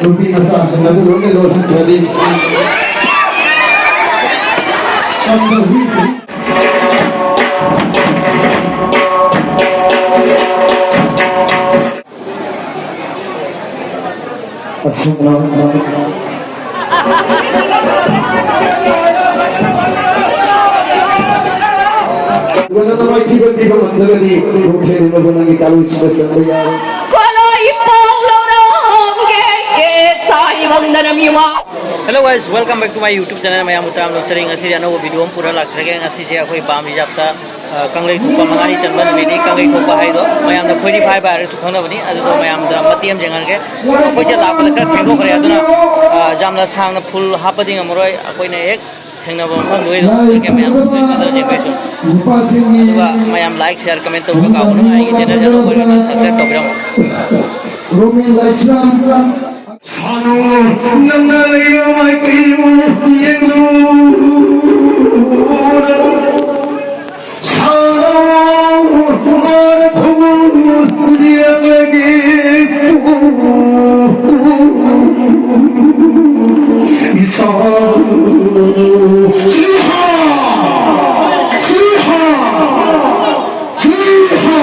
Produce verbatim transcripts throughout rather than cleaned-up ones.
ꯅꯨꯄꯤ ꯃꯆꯥꯁꯤꯡ ꯑꯗꯨ ꯂꯣꯏꯅ ꯂꯣꯏꯁꯤꯟꯈ꯭ꯔꯗꯤ꯫ ꯀꯝꯗꯧꯏ? ꯑꯁꯨꯝꯅ ꯂꯣꯏꯅꯅ ꯃꯥꯏꯊꯤꯕ ꯄꯤꯕ ꯉꯝꯗ꯭ꯔꯒꯗꯤ ꯅꯣꯡꯊꯦꯡꯅꯕ ꯅꯪꯒꯤ ꯀꯥꯂꯣꯏꯁꯤꯗ ꯆꯪꯕ ꯌꯥꯔꯣꯏ꯫ ꯀꯣꯂꯣꯏ ꯄꯥꯎ ꯂꯧꯔꯝꯒꯦ, ꯀꯦ ꯇꯥꯏꯕꯪꯗꯅ ꯃꯤꯋꯥ꯫ Hello guys, welcome back to my YouTube channel. ꯃꯌꯥꯝꯕꯨ ꯇꯔꯥꯝꯅ ꯑꯣꯛꯆꯔꯤ꯫ ꯉꯁꯤꯗꯤ ꯑꯅꯧꯕ video ꯑꯃ ꯄꯨꯔ ꯂꯥꯛꯆꯔꯒꯦ꯫ ꯉꯁꯤꯁꯦ ꯑꯩꯈꯣꯏ ꯕꯥꯝ ꯔꯤꯖꯥꯔꯚꯇ, ꯑ, ꯀꯪꯂꯩ ꯊꯣꯛꯄ ꯃꯉꯥꯅꯤ ꯆꯟꯕ ꯅꯨꯃꯤꯠꯅꯤ꯫ ꯀꯪꯂꯩ ꯊꯣꯛꯄ ꯍꯥꯏꯗꯣ ꯃꯌꯥꯝꯅ ꯈꯣꯏꯔꯤ ꯐꯥꯏꯕ ꯍꯥꯏꯔꯁꯨ ꯈꯪꯅꯕꯅꯤ꯫ ꯑꯗꯨꯗꯣ ꯃꯌꯥꯝꯗ ꯃꯇꯦꯛ ꯑꯃ ꯌꯦꯡꯍꯟꯒꯦ꯫ ꯑꯩꯈꯣꯏꯁꯦ ꯂꯥꯛꯄꯗ ꯈꯔ ꯊꯦꯡꯗꯣꯛꯈ꯭ꯔꯦ, ꯑꯗꯨꯅ, ꯑ, ꯌꯥꯝꯅ ꯁꯥꯡꯅ full ꯍꯥꯞꯄꯗꯤ ꯉꯝꯃꯔꯣꯏ꯫ ꯑꯩꯈꯣꯏꯅ ꯍꯦꯛ ꯊꯦꯡꯅꯕ ꯃꯐꯝꯗꯨꯒꯤꯗꯣ ꯂꯥꯏ ꯆꯠꯀꯦ ꯃꯌꯥꯝ꯫ ꯄꯨꯔꯒ ꯑꯗꯨꯗ ꯌꯦꯡꯕꯤꯔꯁꯤ꯫ ꯅꯨꯄꯥꯁꯤꯡꯒꯤ ꯑꯗꯨꯒ ꯃꯌꯥꯝ like, share, comment ꯇꯧꯕ ꯀꯥꯎꯒꯅꯨ꯫ ꯑꯩꯒꯤ channel ꯑꯅꯧꯕ ꯑꯣꯏꯔꯒꯅ subscribe ꯇꯧꯕꯤꯔꯝꯃꯣ꯫ ꯔꯣꯃꯤ ꯂꯥꯏꯁ꯭ꯔꯝ꯫ ꯁꯥꯅꯧ ꯅꯪꯅ ꯂꯩꯕ ꯃꯥꯏꯀꯩꯕꯨ ꯌꯦꯡꯂꯨ꯫ ꯁꯥꯅꯧ ꯃꯥꯅ ꯈꯣꯡꯎꯞ ꯌꯦꯡꯂꯒꯦ꯫ ꯏꯁꯥ ꯁꯤꯍꯥ! ꯁꯤꯍꯥ! ꯁꯤꯍꯥ!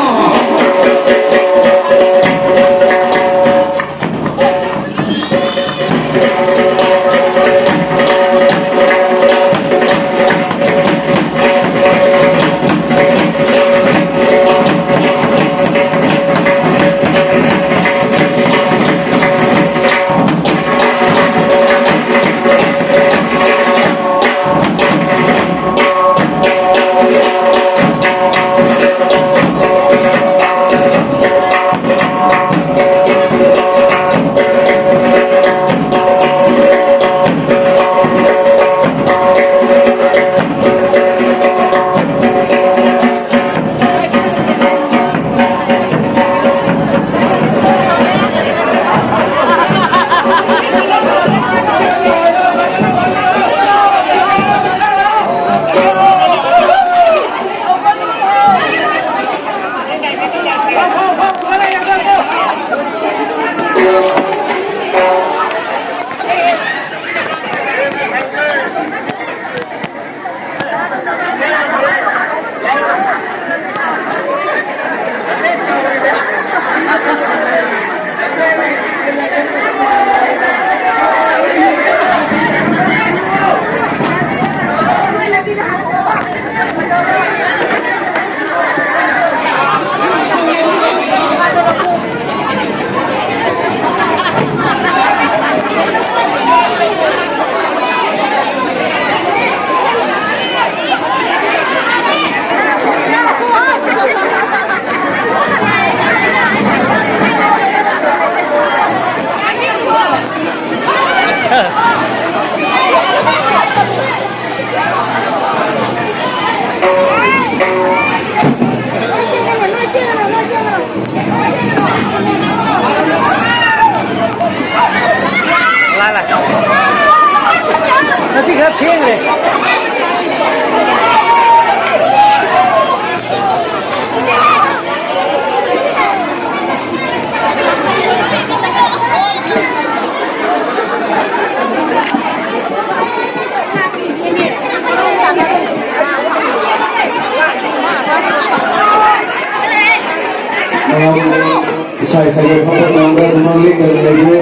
ꯁꯥꯏ ꯁꯥꯏ ꯐꯝꯐꯝ ꯂꯥꯡꯗ ꯃꯃꯥꯡ ꯂꯦꯞꯇꯅ ꯂꯩꯕꯤꯌꯨ꯫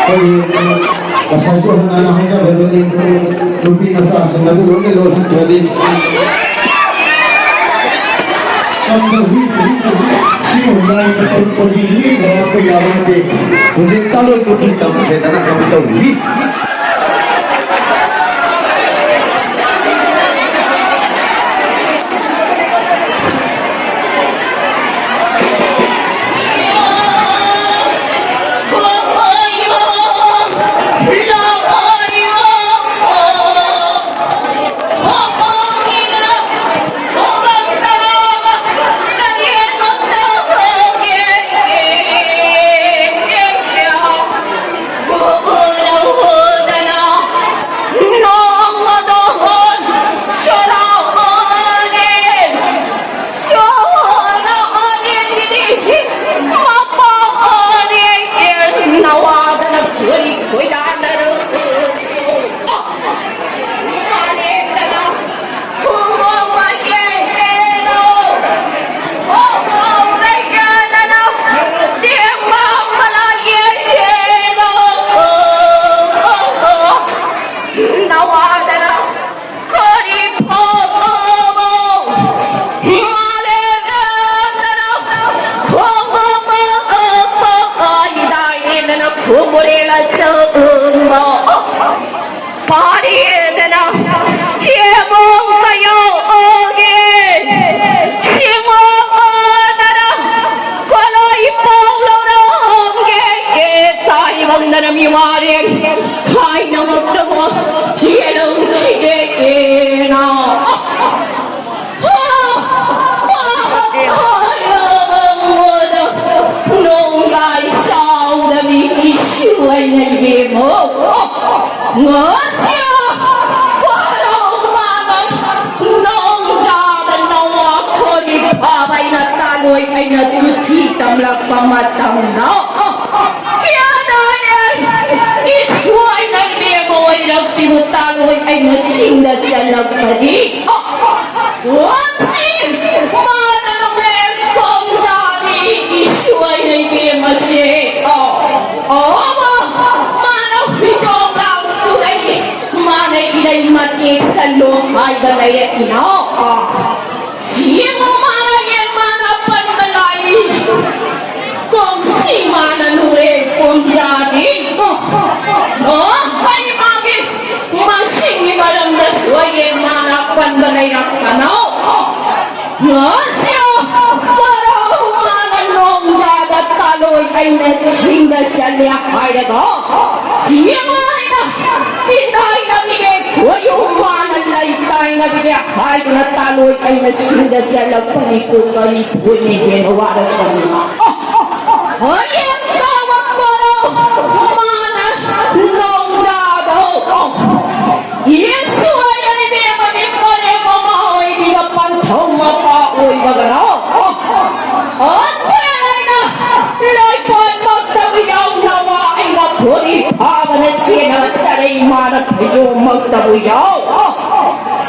ꯑꯩꯈꯣꯏꯒꯤ ꯉꯁꯥꯏꯁꯨ ꯍꯥꯟꯅ ꯍꯥꯏꯖꯕꯗꯨꯅꯤ, ꯅꯨꯄꯤ ꯃꯆꯥꯁꯤꯡ ꯑꯗꯨ ꯂꯣꯏꯅ ꯂꯣꯏꯁꯤꯟꯈ꯭ꯔꯗꯤ ꯀꯝꯗꯧꯏ? ꯁꯤꯕꯨ ꯂꯥꯏꯅ ꯇꯧꯔꯛꯄꯒꯤ ꯂꯦꯡꯗꯅ ꯌꯥꯕ ꯅꯠꯇꯦ꯫ ꯍꯧꯖꯤꯛ ꯀꯥꯂꯣꯟ ꯀꯣꯆꯤ ꯇꯝꯈ꯭ꯔꯦꯗꯅ ꯀꯝꯗꯧꯏ? ꯄꯥꯔꯦꯗꯅ ꯌꯦꯡꯉꯣ ꯀꯌꯥ ꯑꯣꯡꯉꯦ꯫ ꯁꯤꯡꯉꯣ ꯑꯣꯗꯅ ꯀꯣꯂꯣꯏ ꯄꯥꯎ ꯂꯧꯔꯣꯡꯒꯦ꯫ ꯇꯥꯏꯕꯪꯗꯅ ꯃꯤꯋꯥꯔꯦ ꯍꯥꯏꯅꯃꯛꯇꯕꯨ ꯌꯦꯡꯈꯤꯒꯦꯅ꯫ Oh, oh, oh. Ngasiya, parang manang nong dada nawa kori pabai na taloi ay na tuti tamlak pamatang na. Kaya na yan, isuay na ibe mo ay nagtinutaloi ay na sinda siya nagpadi. What's it? Mana nang kong dali, isuay na ibe mo si. Oh, oh, mana pitong lang tulay. Mana ilay mati sa luhay balay at ino. Oh. Siyang mana yan, mana panmalay. Kung si mana nure kong dali. Oh, oh, oh. Ay, bakit? Masing ibalang dasway yan, mana panmalay na kanaw. Oh. Ngasya, para humanan nong dada taloi ay na sinda siya liya ay dago. Siya nga ay na, itay na bigay, huwag humanan na itay na bigay, ay na taloi ay na sinda siya liya panikutan, pwede ginawa ng kanila. Ay, ang tawag mo, mana nong dada. Yesu ay ay bema ni pare mama oy di na pantong mapa oy bagana. Ang pare na, lay po magtabiyaw nawa ay magkuri pa ba na siya na saray mana kayo magtabiyaw.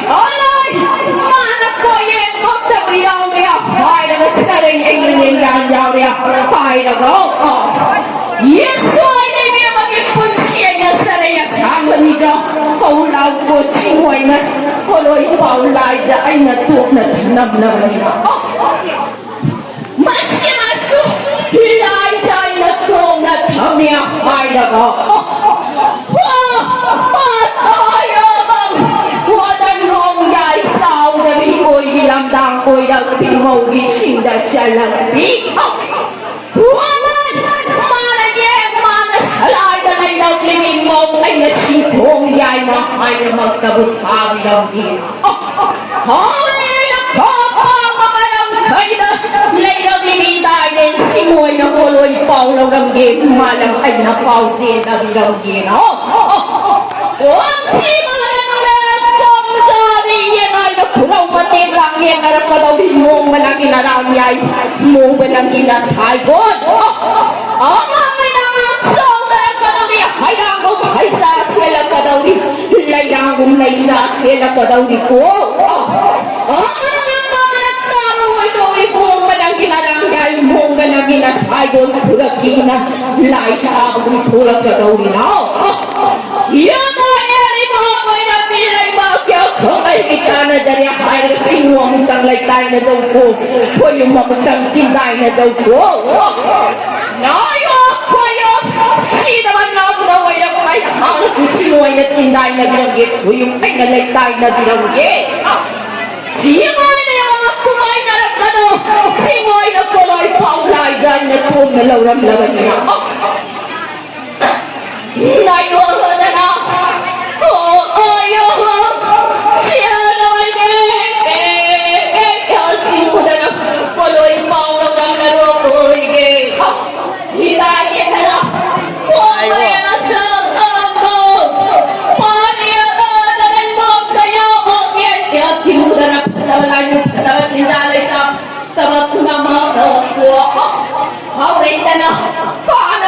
Alay, mana ko yan magtabiyaw niya. Ay, na saray ay nangyayang yaw niya. Ay, na go. Yesu ay na niya magigpun siya niya saray at sama niya. Kaulaw ko, siway na. Koloy paulay da ay natuk na tanam na niya. Masimasu, hilay da ay natuk na tamya ay na go. Wadan nong yay sao na rin ko'y ilamdang ko'y nagpimawgi sinda siya lang pi. Huwaman! Mana ye, mana salay na lay daw liming mo ay nasipong yay na ay na magkabutang daw di. Ay, nako, pamamarang kay na ꯂꯩꯔꯝꯃꯤꯕꯤ ꯇꯥꯏꯅꯦ, ꯁꯤꯃꯣꯏꯅ ꯄꯣꯂꯣꯏ ꯄꯥꯎ ꯂꯧꯔꯝꯒꯦ, ꯃꯥꯂꯪ ꯑꯩꯅ ꯄꯥꯎ ꯆꯦꯟꯅꯕꯤꯔꯝꯒꯦꯅ꯫ ꯑꯣ, ꯁꯤꯃꯣꯏꯅ ꯅꯪꯅ ꯆꯝꯖꯥꯕꯤ ꯌꯦꯟ ꯍꯥꯏꯅ ꯈꯨꯔꯧ ꯃꯇꯦꯛ ꯂꯥꯡ ꯌꯦꯟꯅꯔꯛꯀꯗꯧꯔꯤ, ꯃꯣꯡꯕ ꯅꯪꯒꯤ ꯅꯔꯥꯡ ꯌꯥꯏ, ꯃꯣꯡꯕ ꯅꯪꯒꯤ ꯅꯁꯥꯏꯕꯣꯟ꯫ ꯑꯉꯥꯡ ꯃꯩꯅ ꯉꯥꯡ ꯆꯥꯎꯅꯔꯛꯀꯗꯧꯔꯤ, ꯍꯩꯔꯥꯡꯒꯨꯝ ꯍꯩꯆꯥ ꯆꯦꯜꯂꯛꯀꯗꯧꯔꯤ, ꯂꯩꯔꯥꯡꯒꯨꯝ ꯂꯩꯆꯥ ꯆꯦꯜꯂꯛꯀꯗꯧꯔꯤꯀꯣ꯫ ꯑꯉꯥꯡ ꯃꯃꯅ ꯇꯥꯔꯨꯔꯣꯏꯗꯧꯔꯤ, ꯃꯣꯡꯕ ꯅꯪꯒꯤ ꯅꯔꯥꯡ ꯌꯥꯏ, ꯃꯣꯡꯕ ꯅꯪꯒꯤ ꯅꯁꯥꯏꯕꯣꯟ ꯈꯨꯔꯛꯀꯤꯅ ꯂꯥꯏ ꯁꯥꯕꯒꯨꯝ ꯊꯣꯛꯂꯛꯀꯗꯧꯔꯤꯅ꯫ ꯌꯦꯡꯉꯣꯅꯦ, ꯂꯩꯕꯥꯛ ꯑꯣꯏꯔꯝꯃꯤ ꯂꯩꯕꯥꯛꯀꯤ ꯑꯈꯪ ꯑꯍꯩ ꯇꯥꯟꯅꯖꯔꯦ ꯍꯥꯏꯔꯒ ꯆꯤꯡꯉꯨ ꯑꯃꯨꯛꯇꯪ ꯂꯩꯇꯥꯏꯅꯗꯧꯀꯣ, ꯈꯣꯏꯌꯨꯝ ꯑꯃꯨꯛꯇꯪ ꯇꯤꯟꯗꯥꯏꯅꯗꯧꯀꯣ꯫ ꯅꯥꯌꯣ, ꯈꯣꯏꯌꯣ, ꯁꯤꯗꯕ ꯅꯥꯎꯅ ꯑꯣꯏꯔꯝꯃꯤ ꯍꯥꯏꯅ ꯍꯥꯡꯉꯁꯨ ꯆꯤꯡꯉꯨ ꯑꯩꯅ ꯇꯤꯟꯗꯥꯏꯅꯕꯤꯔꯝꯒꯦ, ꯈꯣꯏꯌꯨꯝ ꯑꯩꯅ ꯂꯩꯇꯥꯏꯅꯕꯤꯔꯝꯒꯦ꯫ ꯁꯤ ꯃꯣꯏꯅ ꯌꯥꯝꯅ ꯀꯨꯝꯍꯩꯅꯔꯛꯀꯅꯨ꯫ ꯁꯤ ꯃꯣꯏꯅ ꯄꯣꯂꯣꯏ ꯄꯥꯎ ꯂꯥꯏꯖꯥꯏꯅ ꯊꯣꯡꯅ ꯂꯧꯔꯝꯂꯕꯅꯤꯅ꯫ ꯅꯥꯏꯌꯣꯗꯅ꯫ ꯑꯣ, ꯑꯣ, ꯌꯣ꯫ ꯁꯤ ꯂꯣꯏꯔꯦ꯫ ꯑꯦ, ꯑꯦ, ꯑꯦ, ꯁꯤ ꯎꯗꯅ ꯄꯣꯂꯣꯏ ꯄꯥꯎ ꯂꯧꯔꯝꯂꯔꯣꯏꯒꯦ꯫ ꯍꯤꯗꯥꯌꯦꯠꯅꯔ ꯀꯣꯛꯄꯔꯦꯅ ꯁꯪꯒꯝꯕꯨ ꯄꯥꯔꯤꯌꯥꯗ ꯅꯣꯛꯇ ꯌꯥꯎꯕꯒꯦ꯫ ꯀꯌꯥ ꯊꯤꯡꯉꯨꯗꯅ ꯐꯠꯇꯕ ꯂꯥꯏꯅꯨ ꯐꯠꯇꯕ ꯆꯤꯟꯖꯥ ꯂꯩꯁꯥ ꯐꯠꯇꯕ ꯄꯨꯝꯅꯃꯛ ꯇꯣꯛꯑꯣ꯫ ꯍꯧꯔꯛꯏꯗꯅ ꯀꯥꯟꯅ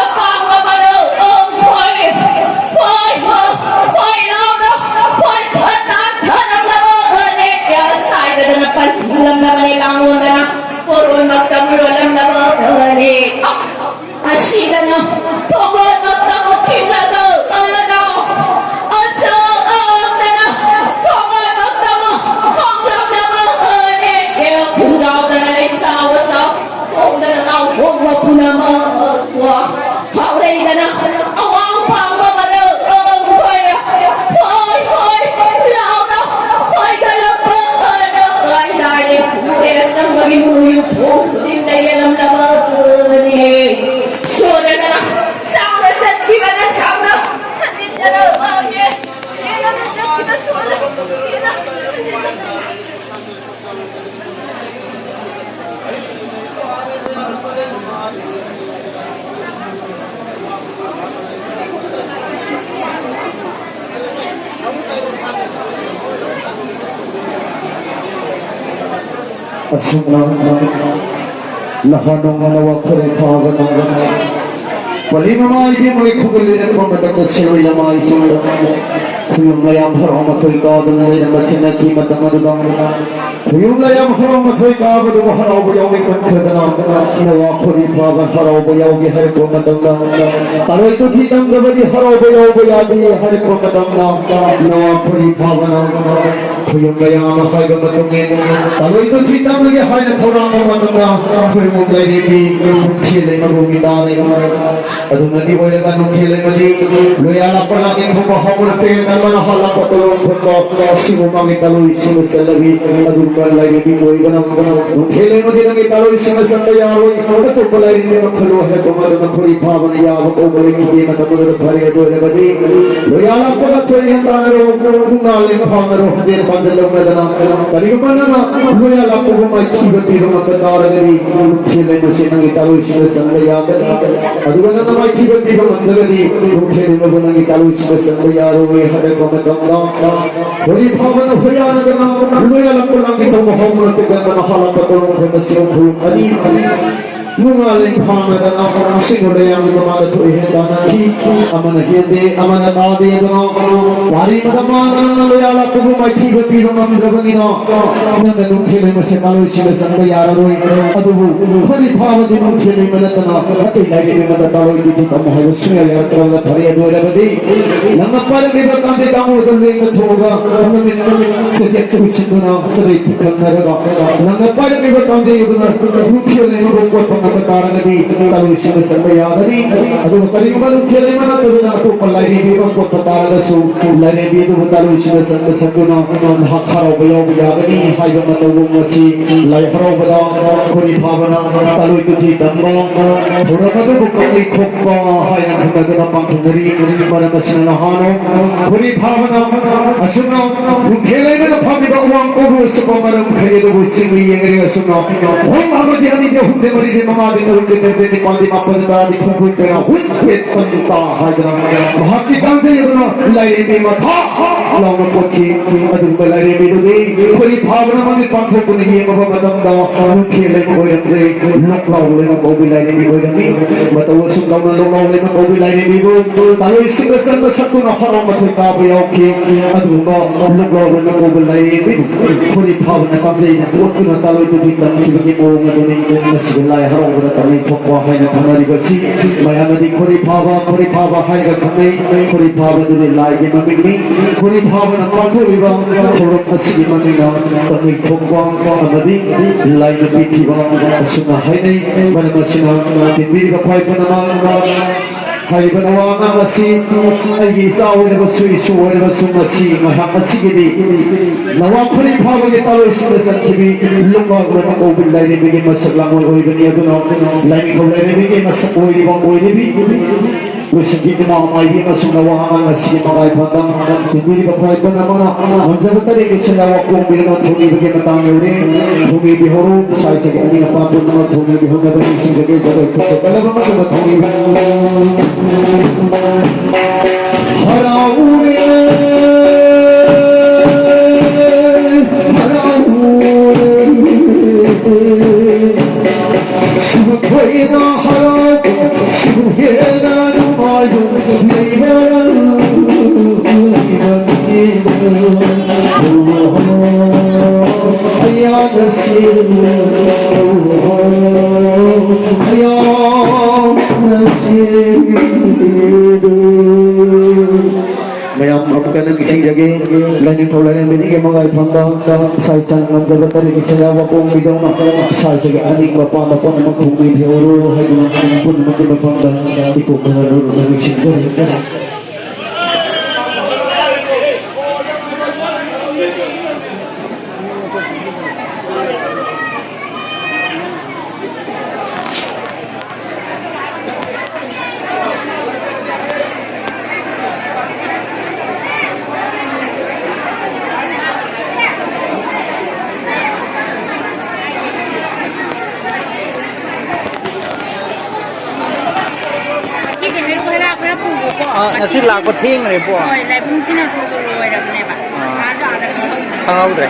ꯑꯁꯨꯝꯅ ꯅꯍꯥꯟ ꯅꯣꯡꯃꯅ ꯋꯥꯈꯜ ꯐꯥꯕꯅ ꯄꯂꯤ ꯃꯃꯥꯏꯒꯤ ꯃꯩꯈꯨ ꯂꯤꯔꯛꯄ ꯃꯇꯝꯗ ꯁꯤꯔꯣꯏ ꯂꯃꯥꯏꯁꯤꯡꯗ ꯈꯨꯌꯨꯝ ꯃꯌꯥꯝ ꯍꯔꯥꯎ ꯃꯊꯣꯏ ꯀꯥꯗꯨꯅ ꯂꯩꯔꯝꯕ ꯊꯦꯡꯅꯈꯤ꯫ ꯃꯇꯝ ꯑꯗꯨꯗ ꯈꯨꯌꯨꯝ ꯃꯌꯥꯝ ꯍꯔꯥꯎ ꯃꯊꯣꯏ ꯀꯥꯕꯗꯨꯕꯨ ꯍꯔꯥꯎꯕ ꯌꯥꯎꯒꯦ ꯈꯟꯈ꯭ꯔꯗꯅ ꯅꯋꯥ ꯈꯣꯔꯤ ꯐꯥꯕ ꯍꯔꯥꯎꯕ ꯌꯥꯎꯒꯦ ꯍꯥꯏꯔꯛꯄ ꯃꯇꯝꯗ ꯇꯔꯣꯏ ꯇꯨꯊꯤ ꯇꯝꯗ꯭ꯔꯕꯗꯤ ꯍꯔꯥꯎꯕ ꯌꯥꯎꯕ ꯌꯥꯗꯦ ꯍꯥꯏꯔꯛꯄ ꯃꯇꯝꯗ ꯅꯋꯥ ꯈꯣꯔꯤ ꯐꯥꯕꯅ ꯈꯨꯌꯨꯝ ꯃꯌꯥꯝ ꯍꯥꯏꯕ ꯃꯇꯨꯡ ꯏꯟꯅ ꯇꯔꯣꯏ ꯇꯨꯊꯤ ꯇꯝꯂꯒꯦ ꯍꯥꯏꯅ ꯊꯧꯔꯥꯡ ꯑꯃ ꯇꯧꯅ ꯈꯨꯌꯨꯝ ꯂꯩꯔꯤꯕꯤ ꯅꯨꯡꯊꯤꯜ ꯂꯩꯃꯕꯨ ꯃꯤꯗꯥꯅꯤ꯫ ꯑꯗꯨꯅꯗꯤ ꯑꯣꯏꯔꯒ ꯅꯨꯡꯊꯤꯜ ꯂꯩꯃꯗꯤ ꯂꯣꯌꯥ ꯂꯥꯛꯄ ꯂꯥꯛꯅꯤꯡ ꯊꯣꯛꯄ ꯍꯧꯅ ꯇꯦꯟ ꯑꯃꯅ ꯍꯜꯂꯛꯄ ꯇꯧꯔꯝ ꯈꯣꯠꯄ ꯁꯤꯒꯨꯝꯕꯒꯤ ꯇꯂꯣꯏꯁꯤꯡꯗ ꯆꯠꯂꯕꯤ ꯑꯗꯨꯒꯨꯝꯕ ꯂꯩꯔꯤꯕꯤ ꯑꯣꯏꯕꯅ ꯅꯨꯡꯊꯤꯜ ꯂꯩꯃꯗꯤ ꯅꯪꯒꯤ ꯇꯂꯣꯏꯁꯤꯡꯗ ꯆꯠꯄ ꯌꯥꯔꯣꯏ꯫ ꯑꯇꯣꯞꯄ ꯂꯩꯔꯤꯕꯤ ꯃꯈꯜ ꯍꯥꯏꯕ ꯑꯗꯨꯅ ꯈꯨꯔꯤ ꯐꯥꯕꯅ ꯌꯥꯕ ꯀꯧꯕ ꯂꯩꯈꯤꯗꯦ꯫ ꯃꯇꯝ ꯑꯗꯨꯗ ꯐꯔꯦ꯫ ꯑꯗꯨ ꯑꯣꯏꯔꯕꯗꯤ ꯂꯣꯌꯥ ꯂꯥꯛꯄꯒ ꯊꯣꯏ ꯍꯦꯟ ꯇꯥꯟꯅꯔꯣ꯫ ꯄꯨꯡ ꯉꯥꯜꯂꯦ ꯐꯥꯎꯅꯔꯣ꯫ ꯍꯟꯗꯦꯟ ꯄꯥꯟꯖꯜ ꯂꯧꯅꯗꯅ ꯀꯔꯤꯒꯨꯝꯕ ꯅꯪꯅ ꯂꯣꯌꯥ ꯂꯥꯛꯄꯕꯨ ꯃꯥꯏꯊꯤꯕ ꯄꯤꯕ ꯉꯝꯕ ꯇꯥꯔꯒꯗꯤ ꯅꯨꯡꯊꯤꯜ ꯂꯩꯃꯁꯦ ꯅꯪꯒꯤ ꯇꯥꯂꯣꯏꯁꯤꯡꯗ ꯆꯪꯕ ꯌꯥꯒꯅꯤ꯫ ꯑꯗꯨꯒ ꯅꯪꯅ ꯃꯥꯏꯊꯤꯕ ꯄꯤꯕ ꯉꯝꯗ꯭ꯔꯒꯗꯤ ꯅꯨꯡꯊꯤꯜ ꯂꯩꯃꯕꯨ ꯅꯪꯒꯤ ꯇꯥꯂꯣꯏꯁꯤꯡꯗ ꯆꯪꯕ ꯌꯥꯔꯣꯏ ꯍꯥꯏꯔꯛꯄ ꯃꯇꯝꯗ ꯍꯣꯂꯤ ꯐꯥꯕꯅ ꯍꯣꯌꯥꯅꯗꯅ ꯂꯣꯌꯥ ꯂꯥꯛꯄ ꯂꯥꯡꯒꯤ ꯇꯧꯕ ꯍꯧꯅ ꯇꯤꯀꯟꯗꯅ ꯍꯥꯂꯛꯄ ꯇꯧꯔꯝ ꯈꯣꯏ ꯃꯁꯤꯡ ꯈꯨꯔꯨꯝ ꯑꯅꯤ ꯅꯨꯡꯉꯥꯜꯂꯦ ꯐꯥꯅꯗꯅ ꯑꯁꯤꯒꯨꯝꯕ ꯌꯥꯝꯅ ꯃꯃꯥꯡꯗ ꯊꯣꯛꯏ ꯍꯦꯟ ꯇꯥꯟꯅꯈꯤ꯫ ꯑꯃꯅ ꯍꯦꯟꯗꯦ, ꯑꯃꯅ ꯇꯥꯗꯦ꯫ ꯑꯗꯨꯅ ꯋꯥꯔꯤ ꯃꯇꯝ ꯃꯥꯡꯗꯅ ꯂꯣꯌꯥ ꯂꯥꯛꯄꯕꯨ ꯃꯥꯏꯊꯤꯕ ꯄꯤꯕ ꯉꯝꯗ꯭ꯔꯕꯅꯤꯅ ꯅꯪꯅ ꯅꯨꯡꯊꯤꯜ ꯂꯩꯃꯁꯦ ꯇꯥꯂꯣꯏꯁꯤꯡꯗ ꯆꯪꯕ ꯌꯥꯔꯔꯣꯏ꯫ ꯑꯗꯨꯕꯨ ꯈꯨꯗꯤ ꯐꯥꯕꯗꯤ ꯅꯨꯡꯊꯤꯜ ꯂꯩꯃ ꯅꯠꯇꯅ ꯑꯇꯩ ꯂꯥꯏꯔꯤꯛ ꯑꯃꯗ ꯇꯥꯂꯣꯏꯗꯤ ꯇꯝꯃꯨ ꯍꯥꯏꯕ ꯁꯨꯡꯌꯥ ꯌꯥꯔꯛꯇ꯭ꯔꯕꯅ ꯐꯔꯦ꯫ ꯑꯗꯨ ꯑꯣꯏꯔꯕꯗꯤ ꯅꯪꯅ ꯄꯥꯏꯔꯛꯂꯤꯕ ꯀꯥꯟꯗꯦ ꯇꯥꯃꯣꯗ ꯂꯦꯡꯅ ꯊꯣꯛꯑꯒ ꯅꯨꯃꯤꯠ ꯆꯦꯇꯦꯠ ꯎꯏꯁꯤꯟꯗꯨꯅ ꯆꯔꯩ ꯈꯪꯅꯔꯒ ꯅꯪꯅ ꯄꯥꯏꯔꯛꯂꯤꯕ ꯀꯥꯡꯖꯩ ꯑꯗꯨꯅ ꯅꯨꯡꯊꯤꯜ ꯂꯩꯃꯕꯨ ꯀꯣꯠꯄ ꯉꯝꯕ ꯇꯥꯔꯒꯗꯤ ꯇꯥꯂꯣꯏꯁꯤꯡꯗ ꯆꯪꯕ ꯌꯥꯒꯅꯤ꯫ ꯑꯗꯨꯒ ꯀꯔꯤꯒꯨꯝꯕ ꯅꯨꯡꯊꯤꯜ ꯂꯩꯃ ꯅꯠꯇꯗꯨꯅ ꯑꯇꯣꯞꯄ ꯂꯥꯏꯔꯦꯝꯕꯤ ꯑꯃ ꯀꯣꯠꯄ ꯇꯥꯔꯒꯁꯨ ꯂꯥꯏꯔꯦꯝꯕꯤ ꯑꯗꯨꯕꯨ ꯇꯥꯂꯣꯏꯁꯤꯡꯗ ꯆꯪꯕ ꯆꯪꯗꯨꯅ ꯃꯍꯥꯛ ꯍꯔꯥꯎꯕ ꯌꯥꯎꯕ ꯌꯥꯒꯅꯤ ꯍꯥꯏꯕ ꯃꯇꯧ ꯉꯁꯤ ꯂꯥꯏ ꯍꯔꯥꯎꯕꯗ ꯈꯨꯔꯤ ꯐꯥꯕꯅ ꯇꯥꯂꯣꯏ ꯇꯨꯊꯤ ꯇꯝꯕ ꯊꯧꯔꯝ ꯑꯗꯨꯕꯨ ꯀꯪꯂꯩ ꯈꯣꯛꯄ ꯍꯥꯏꯅ ꯈꯪꯅꯗꯨꯅ ꯄꯥꯡꯊꯣꯛꯅꯔꯤ꯫ ꯃꯔꯝ ꯑꯁꯤꯅ ꯅꯍꯥꯅꯣ ꯈꯨꯔꯤ ꯐꯥꯕꯅ ꯑꯁꯨꯝꯅ ꯅꯨꯡꯊꯤꯜ ꯂꯩꯃꯗ ꯐꯝꯃꯤꯕ ꯑꯋꯥꯡ ꯀꯧꯕ ꯎꯁꯨꯞꯄ ꯃꯔꯝ ꯈꯔꯤ ꯑꯗꯨꯕꯨ ꯆꯤꯡꯂꯤ ꯌꯦꯡꯂꯤ꯫ ꯑꯁꯨꯝꯅ ꯑꯍꯨꯝ ꯑꯃꯗꯤ ꯑꯅꯤꯗꯤ ꯑꯍꯨꯝꯗꯤ ꯃꯔꯤꯗꯤ ꯃꯉꯥꯗꯤ ꯇꯔꯨꯛꯇꯤ ꯇꯔꯦꯠꯇꯤ ꯅꯤꯄꯥꯜꯗꯤ ꯃꯥꯄꯜꯗꯤ ꯇꯔꯥꯗꯤ ꯈꯨꯡꯒꯨꯟ ꯀꯌꯥ ꯍꯨꯏ ꯄꯦꯠ ꯄꯟ ꯇꯥ ꯃꯍꯥꯛꯀꯤ ꯀꯥꯡꯖꯩ ꯑꯗꯨꯅ ꯂꯥꯏꯔꯦꯝꯕꯤ ꯃꯊꯥ ꯂꯥꯎꯅ ꯄꯣꯠꯈꯤ꯫ ꯑꯗꯨꯒꯨꯝꯕ ꯂꯥꯏꯔꯦꯝꯕꯤꯗꯨꯗꯤ ꯈꯣꯏꯔꯤ ꯐꯥꯕꯅ ꯃꯃꯤꯠ ꯄꯥꯡꯊꯣꯛꯇꯨꯅ ꯌꯦꯡꯂꯨꯕ ꯃꯇꯝꯗ ꯅꯨꯡꯊꯤꯜ ꯂꯩꯕ ꯑꯣꯏꯔꯝꯗ꯭ꯔꯦ꯫ ꯂꯣꯛꯂꯥꯎ ꯂꯩꯃ ꯀꯧꯕꯤ ꯂꯥꯏꯔꯦꯝꯕꯤ ꯑꯣꯏꯔꯝꯃꯤ꯫ ꯃꯇꯧ ꯑꯁꯨꯝ ꯇꯧꯅ ꯂꯣꯛꯂꯥꯎ ꯂꯩꯃ ꯀꯧꯕꯤ ꯂꯥꯏꯔꯦꯝꯕꯤꯕꯨ ꯇꯥꯂꯣꯏꯁꯤꯡꯗ ꯆꯪꯕ ꯁꯛꯇꯨꯅ ꯍꯔꯥꯎ ꯃꯊꯣꯏ ꯀꯥꯕ ꯌꯥꯎꯈꯤ꯫ ꯑꯗꯨꯒꯨꯝꯕ ꯂꯣꯛꯂꯥꯎ ꯂꯩꯃ ꯀꯧꯕ ꯂꯥꯏꯔꯦꯝꯕꯤꯕꯨ ꯈꯣꯔꯤ ꯐꯥꯕꯅ ꯀꯥꯡꯖꯩꯅ ꯄꯣꯠꯇꯨꯅ ꯇꯥꯂꯣꯏꯗꯨꯒꯤ ꯇꯝꯈꯤꯕꯒꯤ ꯃꯑꯣꯡ ꯑꯗꯨꯅꯤ ꯉꯁꯤꯒꯤ ꯂꯥꯏ ꯍꯔꯥꯎꯕꯗ ꯇꯧꯅꯩ ꯊꯣꯛꯄ ꯍꯥꯏꯅ ꯈꯪꯅꯔꯤꯕꯁꯤ꯫ ꯃꯌꯥꯝꯅꯗꯤ ꯈꯣꯔꯤ ꯐꯥꯕ, ꯈꯣꯔꯤ ꯐꯥꯕ ꯍꯥꯏꯔꯒ ꯈꯪꯅꯩ꯫ ꯈꯣꯔꯤ ꯐꯥꯕꯗꯨꯗꯤ ꯂꯥꯏꯒꯤ ꯃꯃꯤꯡꯅꯤ꯫ ꯈꯣꯔꯤ ꯐꯥꯕꯅ ꯄꯥꯡꯊꯣꯛꯂꯤꯕ ꯊꯧꯔꯝ ꯑꯁꯤꯒꯤ ꯃꯃꯤꯡꯅ ꯀꯪꯂꯩ ꯊꯣꯛꯄ ꯑꯃꯗꯤ ꯂꯥꯏ ꯅꯨꯄꯤ ꯊꯤꯕ ꯑꯁꯨꯝꯅ ꯍꯥꯏꯅꯩ꯫ ꯃꯔꯝ ꯑꯁꯤꯅ ꯇꯤꯟꯕꯤꯔꯤꯕ ꯈ꯭ꯋꯥꯏ ꯄꯨꯝꯅꯃꯛ ꯍꯥꯏꯔꯤꯕ ꯅꯋꯥ ꯑꯉꯥꯡ ꯑꯁꯤ ꯑꯩꯒꯤ ꯏꯆꯥ ꯑꯣꯏꯔꯕꯁꯨ ꯏꯁꯨ ꯑꯣꯏꯔꯕꯁꯨ ꯉꯁꯤ ꯉꯥꯏꯍꯥꯛ ꯑꯁꯤꯒꯤꯗꯤ ꯅꯋꯥ ꯈꯨꯔꯤ ꯐꯥꯕꯒꯤ ꯇꯥꯂꯣꯏꯁꯤꯡꯗ ꯆꯠꯈꯤꯕꯤ ꯂꯨꯝꯕ ꯑꯣꯏꯅ ꯀꯧꯕꯤ ꯂꯥꯏꯔꯦꯝꯕꯤꯒꯤ ꯃꯁꯛ ꯂꯥꯡꯑꯣꯜ ꯑꯣꯏꯕꯅꯤ꯫ ꯑꯗꯨꯅ ꯂꯥꯏꯅꯤꯡꯊꯧ ꯂꯥꯏꯔꯦꯝꯕꯤꯒꯤ ꯃꯁꯛ ꯑꯣꯏꯔꯤꯕ ꯑꯣꯏꯔꯤꯕꯤ ꯂꯣꯏꯁꯤꯟꯕꯤ ꯏꯃꯥ ꯃꯥꯏꯕꯤ ꯑꯃꯁꯨꯡ ꯅꯋꯥ ꯑꯉꯥꯡ ꯑꯁꯤꯒꯤ ꯃꯔꯥꯏꯕꯛꯇ ꯇꯤꯟꯕꯤꯔꯤꯕ ꯈ꯭ꯋꯥꯏ ꯄꯨꯝꯅꯃꯛꯅ ꯉꯝꯖꯕ ꯇꯔꯦꯠꯀꯤ ꯁꯦꯟꯖꯥꯎ ꯀꯣꯡꯕꯤꯔꯒ ꯊꯣꯡꯕꯤꯕꯒꯤ ꯃꯇꯥꯡ ꯌꯧꯔꯦ꯫ ꯊꯣꯡꯕꯤꯕꯤꯍꯧꯔꯣ, ꯁꯥꯏ ꯆꯒꯦ ꯑꯅꯤ ꯑꯄꯥ ꯄꯨꯝꯅꯃꯛ ꯊꯣꯡꯕꯤꯕꯤꯍꯧꯅꯕ ꯅꯤꯡꯁꯤꯡꯖꯒꯦ꯫ ꯖꯒꯣꯏ ꯈꯨꯠꯇ ꯀꯜꯂꯕ ꯃꯇꯨꯡꯗ ꯊꯣꯡꯕꯤꯕ ꯍꯔꯥꯎꯔꯦ, ꯍꯔꯥꯎꯔꯦ꯫ ꯁꯤꯕꯨ ꯊꯣꯏꯅ ꯍꯔꯥꯎ, ꯁꯤꯕꯨ ꯍꯦꯟꯅ ꯅꯨꯡꯉꯥꯏꯕ ꯂꯩꯕ, ꯂꯩꯕ꯫ ꯑꯌꯥꯗ ꯁꯤꯕꯨ, ꯑꯌꯥꯗ ꯁꯤꯕꯨ꯫ ꯃꯌꯥꯝ ꯑꯃꯨꯛꯀ ꯍꯟꯅ ꯅꯤꯡꯁꯤꯡꯖꯒꯦ, ꯂꯥꯏꯅꯤꯡꯊꯧ ꯂꯥꯏꯔꯦꯝꯕꯤꯒꯤ ꯃꯉꯥꯏ ꯐꯝꯗ ꯏꯁꯥ ꯏꯁꯥꯅ ꯉꯝꯖꯕ ꯇꯔꯦꯠꯀꯤ ꯁꯦꯟꯖꯥꯎ ꯋꯥꯄꯣꯡ ꯃꯤꯗꯧꯅ ꯏꯁꯥ ꯏꯁꯥꯒꯤ ꯑꯅꯤꯡꯕ ꯑꯄꯥꯝꯕ ꯄꯨꯝꯅꯃꯛ ꯊꯨꯡꯕꯤꯍꯧꯔꯣ ꯍꯥꯏꯗꯨꯅ ꯄꯨꯝꯅꯃꯛꯀꯤ ꯃꯐꯝꯗ ꯏꯀꯣꯛ ꯃꯅꯥ ꯂꯨꯔꯨꯅ ꯅꯤꯡꯁꯤꯡꯖꯔꯤ꯫ ꯁꯤꯒꯤ ꯍꯩꯔꯨꯛ ꯍꯩꯔꯥ ꯈꯔ ꯄꯨꯒꯣ꯫ ꯑ, ꯉꯁꯤ ꯂꯥꯛꯄ ꯊꯦꯡꯈ꯭ꯔꯦꯀꯣ꯫ ꯍꯣꯏ, ꯂꯥꯏꯕꯨꯡꯁꯤꯅꯁꯨ ꯂꯣꯏꯔꯕꯅꯦꯕ꯫ ꯑꯥ꯫ ꯑꯥꯗ, ꯑꯥꯗ ꯀꯩꯅꯣ ꯇꯧꯕꯅꯦ꯫ ꯈꯪꯍꯧꯗ꯭ꯔꯦ꯫